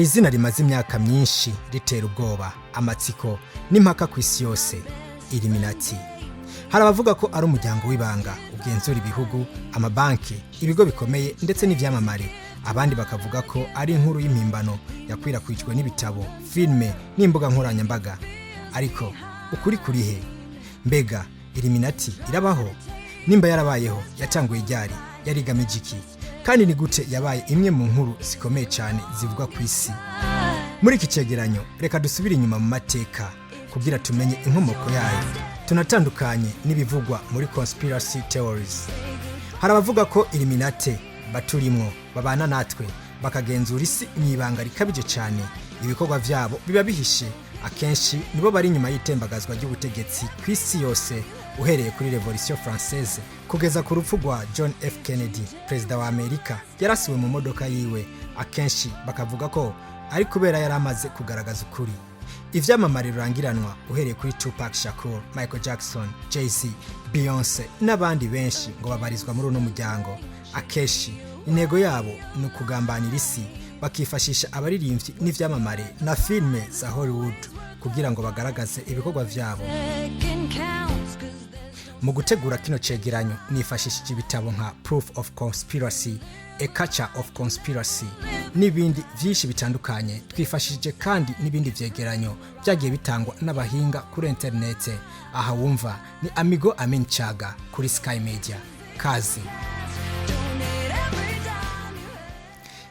Hari izina rimaze imyaka myinshi ritera ubwoba, amatsiko n'impaka ku isi yose: Illuminati. Hari abavuga ko ari umuryango w'ibanga ugenzura ibihugu, amabanki, ibigo bikomeye ndetse n'ivyamamare. Abandi bakavuga ko ari inkuru y'impimbano yakwirakwijwe n'ibitabo, filime n'imbuga nkoranyambaga. Ariko ukuri kurihe? Mbega Illuminati irabaho? Nimba yarabayeho, yatanguye ryari? Yarigamije iki? Kandi ni gute yabaye imwe mu nkuru zikomeye cyane zivugwa ku isi? Muri iki cegeranyo, reka dusubire inyuma mu mateka kugira tumenye inkomoko yayo, tunatandukanye n'ibivugwa muri conspiracy theories. Hari abavuga ko Illuminati baturimwo, babana natwe, bakagenzura isi mu ibanga rikabije cyane. Ibikorwa vyabo biba bihishe. Akenshi nibo bari inyuma y'itembagazwa ry'ubutegetsi ku isi yose, uhereye kuri Révolution française kugeza ku rupfu rwa John F Kennedy, perezida wa Amerika yarasiwe mu modoka yiwe. Akenshi bakavuga ko ari kubera yari amaze kugaragaza ukuri. Ivyamamare rurangiranwa, uhereye kuri Tupac Shakur, Michael Jackson, Jay-Z, Beyonce n'abandi benshi, ngo babarizwa muri uno muryango. Akenshi intego yabo ni ukugambanira isi, bakifashisha abaririmbyi n'ivyamamare na filime za Hollywood kugira ngo bagaragaze ibikorwa vyabo. Mu gutegura kino cegeranyo, nifashishije ibitabo nka Proof of Conspiracy, A Culture of Conspiracy n'ibindi vyinshi bitandukanye. Twifashishije kandi n'ibindi vyegeranyo vyagiye bitangwa n'abahinga kuri interinete. Aha wumva ni Amigo Amin Chaga kuri Sky Media. Kazi.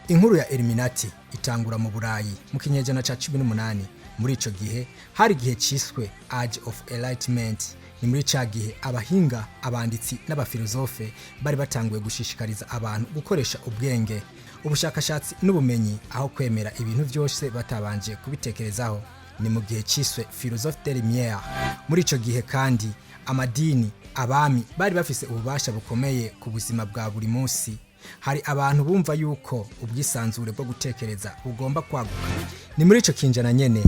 Inkuru ya Illuminati itangura mu Burayi mu kinyejana ca 18. Muri ico gihe hari igihe ciswe Age of Enlightenment. Ni muri ca gihe abahinga, abanditsi n'abafilozofe bari batanguye gushishikariza abantu gukoresha ubwenge, ubushakashatsi n'ubumenyi, aho kwemera ibintu vyose batabanje kubitekerezaho. Ni mu gihe ciswe Philosophe des Lumières. Muri ico gihe kandi, amadini, abami bari bafise ububasha bukomeye ku buzima bwa buri munsi. Hari abantu bumva yuko ubwisanzure bwo gutekereza bugomba kwaguka. Ni muri ico kinjana nyene,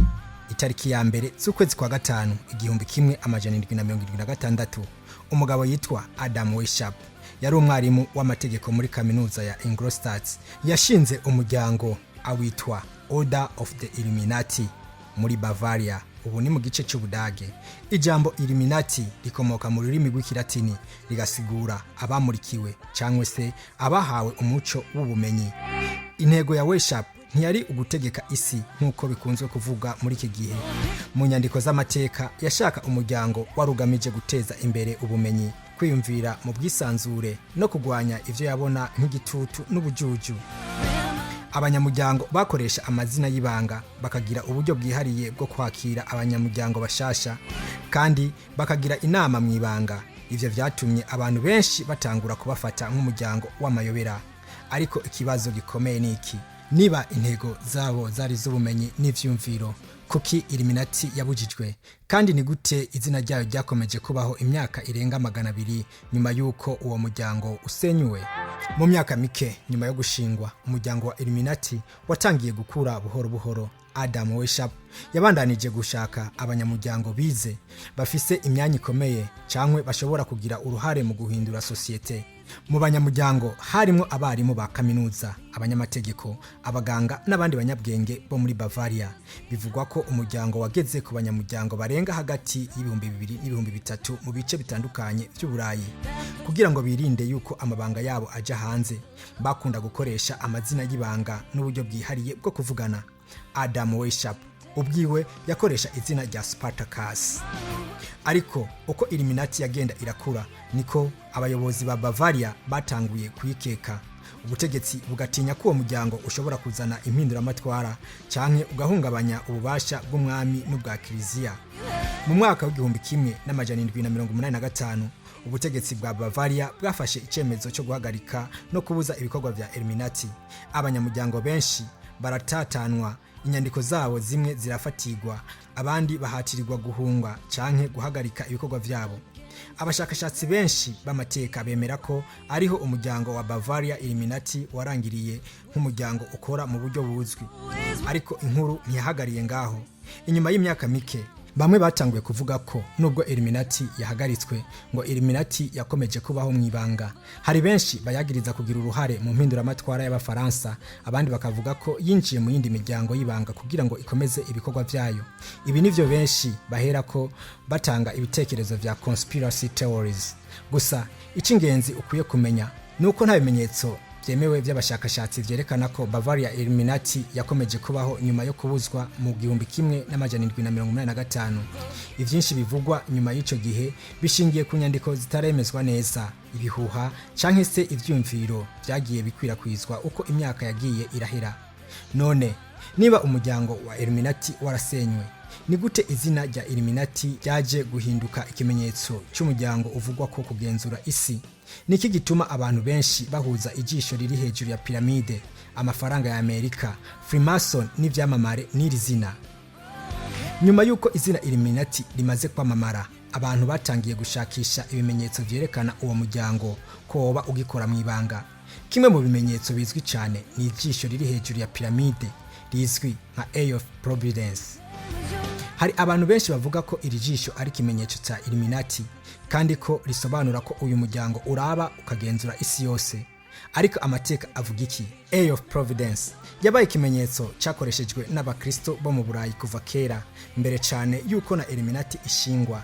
itariki ya 1 z'ukwezi kwa gatanu 1776, umugabo yitwa Adam Weishaupt, yari umwarimu w'amategeko muri kaminuza ya Ingolstadt, yashinze umuryango awitwa Order of the Illuminati muri Bavaria, ubu ni mu gice cy'Ubudage. Ijambo Illuminati rikomoka mu rurimi rw'Ikilatini, rigasigura abamurikiwe cyangwa se abahawe umuco w'ubumenyi. Intego ya Weishaupt ntiyari ugutegeka isi nk'uko bikunzwe kuvuga muri iki gihe mu nyandiko z'amateka. Yashaka umuryango wari ugamije guteza imbere ubumenyi, kwiyumvira mu bwisanzure no kurwanya ivyo yabona nk'igitutu n'ubujuju. Abanyamuryango bakoresha amazina y'ibanga, bakagira uburyo bwihariye bwo kwakira abanyamuryango bashasha, kandi bakagira inama mu ibanga. Ivyo vyatumye abantu benshi batangura kubafata nk'umuryango w'amayobera. Ariko ikibazo gikomeye ni iki: niba intego zabo zari z'ubumenyi n'ivyumviro, kuki Illuminati yabujijwe? Kandi ni gute izina ryayo ryakomeje kubaho imyaka irenga 200 nyuma y'uko uwo muryango usenyuwe? Mu myaka mike nyuma yo gushingwa, umuryango wa Illuminati watangiye gukura buhoro buhoro. Adam Weishaupt yabandanije gushaka abanyamuryango bize, bafise imyanya ikomeye cyangwa bashobora kugira uruhare mu guhindura sosiyete. Mu banyamuryango harimo abarimu ba kaminuza, abanyamategeko, abaganga n'abandi banyabwenge bo muri Bavaria. Bivugwa ko umuryango wageze ku banyamuryango barenga hagati y'2000 n'3000 mu bice bitandukanye by'Uburayi. Kugira ngo birinde yuko amabanga yabo aja hanze, bakunda gukoresha amazina y'ibanga n'uburyo bwihariye bwo kuvugana. Adam Weishaupt ubwiwe yakoresha izina rya Spartacus. Ariko uko Illuminati yagenda irakura, niko abayobozi ba Bavaria batanguye kuyikeka. Ubutegetsi bugatinya ko uwo muryango ushobora kuzana impinduramatwara canke ugahungabanya ububasha bw'umwami n'ubwa kiliziya. Mu mwaka w'1785, ubutegetsi bwa Bavaria bwafashe icemezo cyo guhagarika no kubuza ibikorwa vya Illuminati. Abanyamuryango benshi baratatanwa, inyandiko zabo zimwe zirafatirwa, abandi bahatirirwa guhunga canke guhagarika ibikorwa vyabo. Abashakashatsi benshi b'amateka bemera ko ariho umuryango wa Bavaria Illuminati warangiriye nk'umuryango ukora mu buryo buzwi. Ariko inkuru ntiyahagariye ngaho. Inyuma y'imyaka mike Bamwe batanguye kuvuga ko nubwo Illuminati yahagaritswe, ngo Illuminati yakomeje kubaho mu ibanga. Hari benshi bayagiriza kugira uruhare mu mpinduramatwara y'Abafaransa, abandi bakavuga ko yinjiye mu yindi miryango y'ibanga kugira ngo ikomeze ibikorwa vyayo. Ibi nivyo benshi bahera ko batanga ibitekerezo vya conspiracy theories. Gusa icy'ingenzi ukwiye kumenya ni uko nta bimenyetso byemewe by'abashakashatsi vyerekana ko Bavaria Illuminati yakomeje kubaho nyuma yo kubuzwa mu 1785. Ivyinshi bivugwa nyuma y'ico gihe bishingiye ku nyandiko zitaremezwa neza, ibihuha canke se ivyumviro vyagiye bikwirakwizwa uko imyaka yagiye irahera. None niba umuryango wa Illuminati warasenywe, ni gute izina rya Illuminati ryaje guhinduka ikimenyetso cy'umuryango uvugwa ko kugenzura isi? Niki gituma abantu benshi bahuza ijisho riri hejuru ya piramide, amafaranga ya Amerika, Freemason n'ivyamamare n'iri zina? Nyuma y'uko izina Illuminati rimaze kwamamara, abantu batangiye gushakisha ibimenyetso vyerekana uwo muryango ko woba ugikora mu ibanga. Kimwe mu bimenyetso bizwi cyane ni ijisho riri hejuru ya piramide, rizwi nka Eye of Providence. Hari abantu benshi bavuga ko iri jisho ari ikimenyetso cya Illuminati kandi ko risobanura ko uyu muryango uraba ukagenzura isi yose. Ariko amateka avuga iki? Eye of Providence yabaye ikimenyetso cyakoreshejwe n'Abakristo bo mu Burayi kuva kera, mbere cyane yuko na Illuminati ishingwa.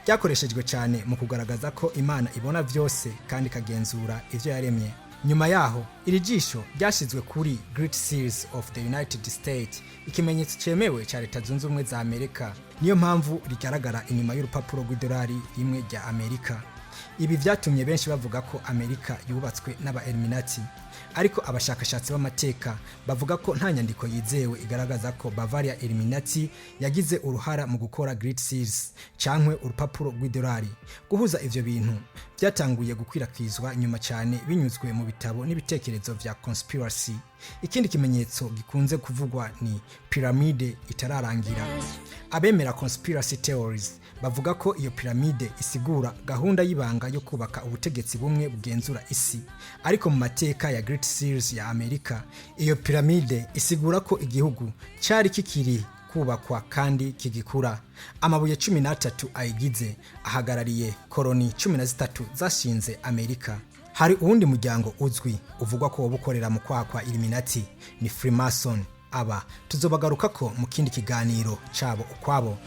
Ryakoreshejwe cyane mu kugaragaza ko Imana ibona byose kandi ikagenzura ivyo yaremye. Nyuma yaho, iri jisho ryashyizwe kuri Great Seals of the United States, ikimenyetso cyemewe cya Leta Zunze Ubumwe za Amerika. Niyo mpamvu rigaragara inyuma y'urupapuro rw'idolari rimwe rya Amerika. Ibi byatumye benshi bavuga ko Amerika yubatswe n'aba Illuminati. Ariko abashakashatsi b'amateka bavuga ko nta nyandiko yizewe igaragaza ko Bavaria Illuminati yagize uruhara mu gukora Great Seals cankwe urupapuro rw'idolari. Guhuza ivyo bintu byatanguye gukwirakwizwa nyuma cyane, binyuzwe mu bitabo n'ibitekerezo vya conspiracy. Ikindi kimenyetso gikunze kuvugwa ni piramide itararangira. Abemera conspiracy theories bavuga ko iyo piramide isigura gahunda y'ibanga yo kubaka ubutegetsi bumwe bugenzura isi. Ariko mu mateka ya Great Seals ya Amerika, iyo piramide isigura ko igihugu cyari kikiri kubakwa kandi kigikura. Amabuye 13 ayigize ahagarariye koroni 13 zashinze Amerika. Hari uwundi muryango uzwi uvugwa ko woba ukorera mu kwaha kwa Illuminati, ni Freemason. Aba tuzobagaruka ko mu kindi kiganiro cabo ukwabo.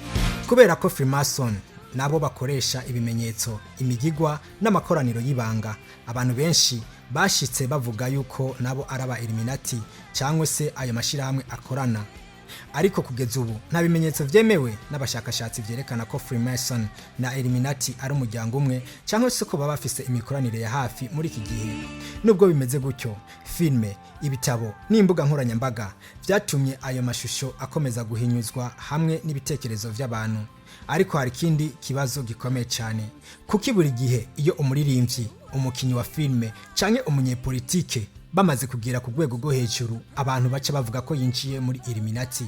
Kubera ko Freemason nabo bakoresha ibimenyetso, imigigwa n'amakoraniro y'ibanga, abantu benshi bashitse bavuga yuko nabo ari aba Illuminati cyangwa se ayo mashyirahamwe akorana. Ariko kugeza ubu nta bimenyetso vyemewe n'abashakashatsi vyerekana ko Freemason na Illuminati ari umuryango umwe cyangwa se ko baba bafise imikoranire ya hafi muri iki gihe. Nubwo bimeze gutyo, filme, ibitabo n'imbuga nkoranyambaga vyatumye ayo mashusho akomeza guhinyuzwa hamwe n'ibitekerezo vy'abantu. Ariko hari ikindi kibazo gikomeye cyane: kuki buri gihe iyo umuririmbyi, umukinyi wa filme canke umunyepolitike bamaze kugera ku rwego rwo hejuru, abantu baca bavuga ko yinjiye muri Illuminati?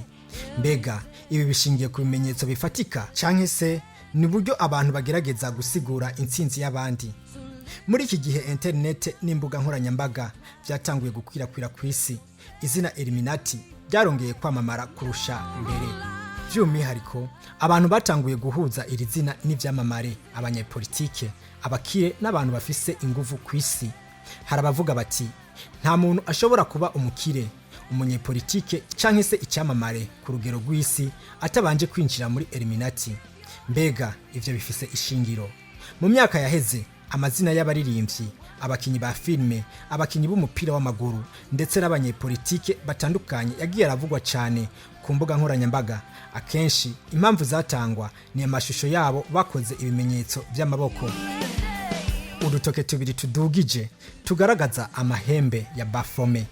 Mbega ibi bishingiye ku bimenyetso bifatika, canke se ni uburyo abantu bagerageza gusigura intsinzi y'abandi? Muri iki gihe interinete n'imbuga nkoranyambaga byatanguye gukwirakwira ku isi, izina Illuminati ryarongeye kwamamara kurusha mbere. By'umwihariko, abantu batanguye guhuza iri zina n'ivyamamare, abanyepolitike, abakire n'abantu bafise inguvu ku isi. Hari abavuga bati: "Nta muntu ashobora kuba umukire, umunyepolitike canke se icyamamare ku rugero rw'isi atabanje kwinjira muri Illuminati." Mbega ivyo bifise ishingiro? Mu myaka yaheze, amazina y'abaririmbyi, abakinyi ba filime, abakinyi b'umupira w'amaguru ndetse n'abanyepolitike batandukanye yagiye aravugwa cyane ku mbuga nkoranyambaga. Akenshi impamvu zatangwa ni amashusho yabo bakoze ibimenyetso by'amaboko, udutoke tubiri tudugije tugaragaza amahembe ya Baphomet,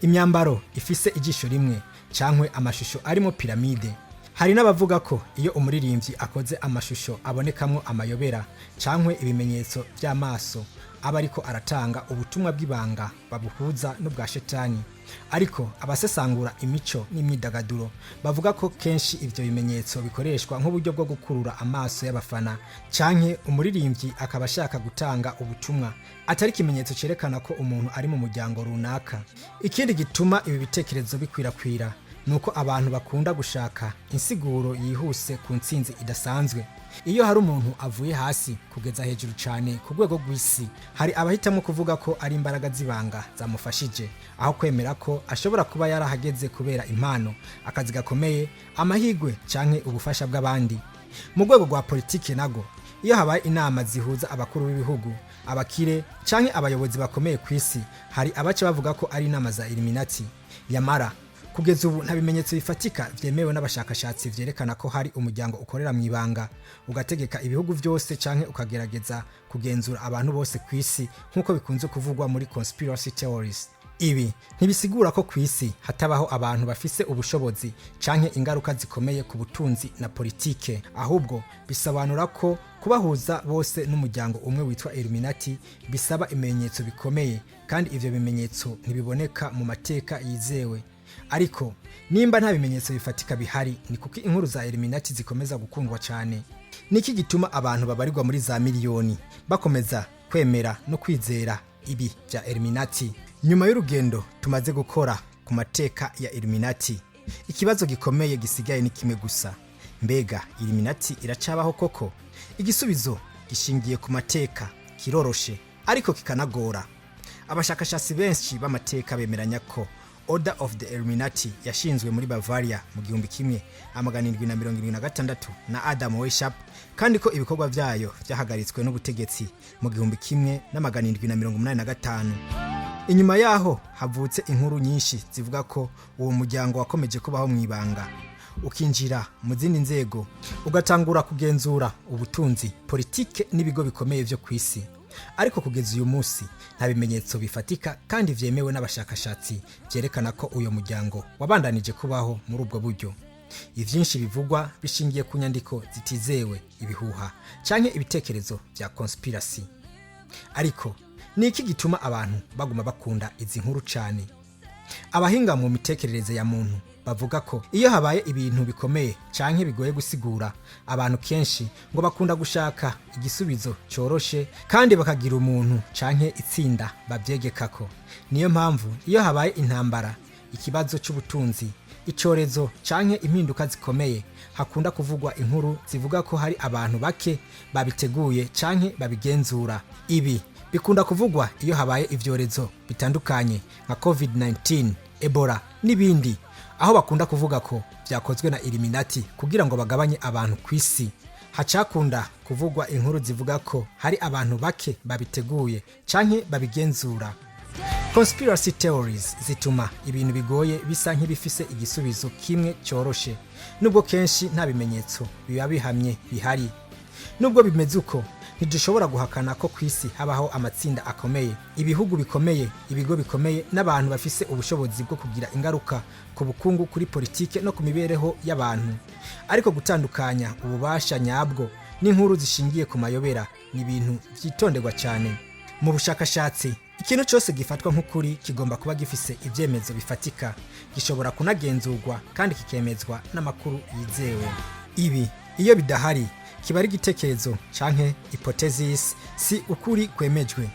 imyambaro ifise ijisho rimwe cyangwa amashusho arimo piramide. Hari n'abavuga ko iyo umuririmbyi akoze amashusho abonekamwo amayobera cyangwa ibimenyetso by'amaso, aba ariko aratanga ubutumwa bw'ibanga babuhuza n'ubwa shetani. Ariko abasesangura imico n'imyidagaduro bavuga ko kenshi ibyo bimenyetso bikoreshwa nk'uburyo bwo gukurura amaso y'abafana, canke umuririmbyi akaba ashaka gutanga ubutumwa, atari ikimenyetso cyerekana ko umuntu ari mu muryango runaka. Ikindi gituma ibi bitekerezo bikwirakwira Ni uko abantu bakunda gushaka insiguro yihuse ku ntsinzi idasanzwe. Iyo hari umuntu avuye hasi kugeza hejuru cyane ku rwego rw'isi, hari abahitamo kuvuga ko ari imbaraga z'ibanga zamufashije, aho kwemera ko ashobora kuba yarahageze kubera impano, akazi gakomeye, amahirwe canke ubufasha bw'abandi. Mu rwego rwa politike nago, iyo habaye inama zihuza abakuru b'ibihugu, abakire canke abayobozi bakomeye ku isi, hari abaca bavuga ko ari inama za Illuminati. Yamara kugeza ubu nta bimenyetso bifatika vyemewe n'abashakashatsi vyerekana ko hari umuryango ukorera mu ibanga, ugategeka ibihugu vyose canke ukagerageza kugenzura abantu bose ku isi, nk'uko bikunze kuvugwa muri conspiracy theories. Ibi ntibisigura ko ku isi hatabaho abantu bafise ubushobozi canke ingaruka zikomeye ku butunzi na politike. Ahubwo bisobanura ko kubahuza bose n'umuryango umwe witwa Illuminati bisaba ibimenyetso bikomeye, kandi ivyo bimenyetso ntibiboneka mu mateka yizewe. Ariko nimba nta bimenyetso bifatika bihari, ni kuko inkuru za Illuminati zikomeza gukundwa cyane? Niki gituma abantu babarirwa muri za miliyoni bakomeza kwemera no kwizera ibi bya Illuminati? Nyuma y'urugendo tumaze gukora ku mateka ya Illuminati, ikibazo gikomeye gisigaye ni kimwe gusa: mbega Illuminati iracabaho koko? Igisubizo gishingiye ku mateka kiroroshe ariko kikanagora. Abashakashatsi benshi b'amateka bemeranya ko Order of the Illuminati yashinzwe muri Bavaria mu 1776 na Adam Weishaupt, kandi ko ibikorwa byayo byahagaritswe n'ubutegetsi mu 1785. Inyuma yaho havutse inkuru nyinshi zivuga ko uwo muryango wakomeje kubaho mu ibanga, ukinjira mu zindi nzego, ugatangura kugenzura ubutunzi, politike n'ibigo bikomeye byo ku isi. Ariko kugeza uyu munsi nta bimenyetso bifatika kandi vyemewe n'abashakashatsi vyerekana ko uyo muryango wabandanije kubaho muri ubwo buryo. Ivyinshi bivugwa bishingiye ku nyandiko zitizewe, ibihuha canke ibitekerezo vya conspiracy. Ariko ni iki gituma abantu baguma bakunda izi nkuru cane? Abahinga mu mitekerereze ya muntu bavuga ko iyo habaye ibintu bikomeye canke bigoye gusigura, abantu kenshi ngo bakunda gushaka igisubizo coroshe kandi bakagira umuntu canke itsinda bavyegekako. Niyo mpamvu iyo habaye intambara, ikibazo c'ubutunzi, icorezo canke impinduka zikomeye, hakunda kuvugwa inkuru zivuga ko hari abantu bake babiteguye canke babigenzura. Ibi bikunda kuvugwa iyo habaye ivyorezo bitandukanye nka COVID-19, Ebola n'ibindi, aho bakunda kuvuga ko vyakozwe na Illuminati kugira ngo bagabanye abantu ku isi. Hacakunda kuvugwa inkuru zivuga ko hari abantu bake babiteguye canke babigenzura. Conspiracy theories zituma ibintu bigoye bisa nk'ibifise igisubizo kimwe cyoroshe, nubwo kenshi nta bimenyetso biba bihamye bihari. Nubwo bimeze uko, ntidushobora guhakana ko ku isi habaho amatsinda akomeye, ibihugu bikomeye, ibigo bikomeye n'abantu bafise ubushobozi bwo kugira ingaruka ku bukungu, kuri politike no ku mibereho y'abantu. Ariko gutandukanya ububasha nyabwo n'inkuru zishingiye ku mayobera ni ibintu vyitonderwa cyane mu bushakashatsi. Ikintu cyose gifatwa nk'ukuri kigomba kuba gifise ibyemezo bifatika, gishobora kunagenzurwa kandi kikemezwa n'amakuru yizewe. Ibi iyo bidahari kiba ari igitekerezo canke hypothesis, si ukuri kwemejwe.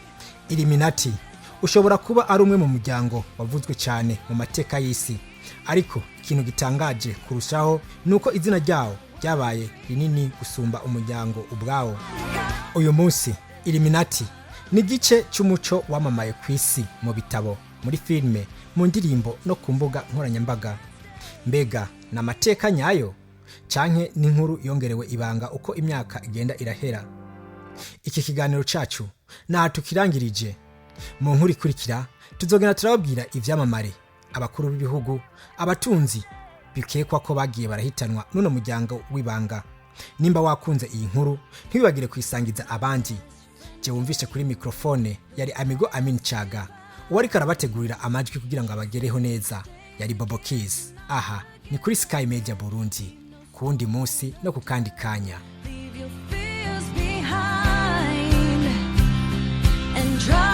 Illuminati ushobora kuba ari umwe mu muryango wavuzwe cyane mu mateka y'isi, ariko ikintu gitangaje kurushaho ni uko izina ryawo ryabaye rinini gusumba umuryango ubwawo. Uyu munsi Illuminati ni igice cy'umuco wamamaye ku isi, mu bitabo, muri filime, mu ndirimbo no ku mbuga nkoranyambaga. Mbega ni amateka nyayo canke n'inkuru yongerewe ibanga uko imyaka igenda irahera? Iki kiganiro cacu naha tukirangirije. Mu nkuru ikurikira tuzogenda turababwira ivyamamare, abakuru b'ibihugu, abatunzi bikekwa ko bagiye barahitanwa n'uno muryango w'ibanga. Nimba wakunze iyi nkuru, ntiwibagire kuyisangiza abandi. Je wumvise kuri mikrofone yari Amigo Amin Chaga, uwariko arabategurira amajwi kugira ngo abagereho neza yari Bobo Keys. Aha ni kuri Sky Media Burundi. Ku wundi munsi no ku kandi kanya. Leave your fears behind and drive.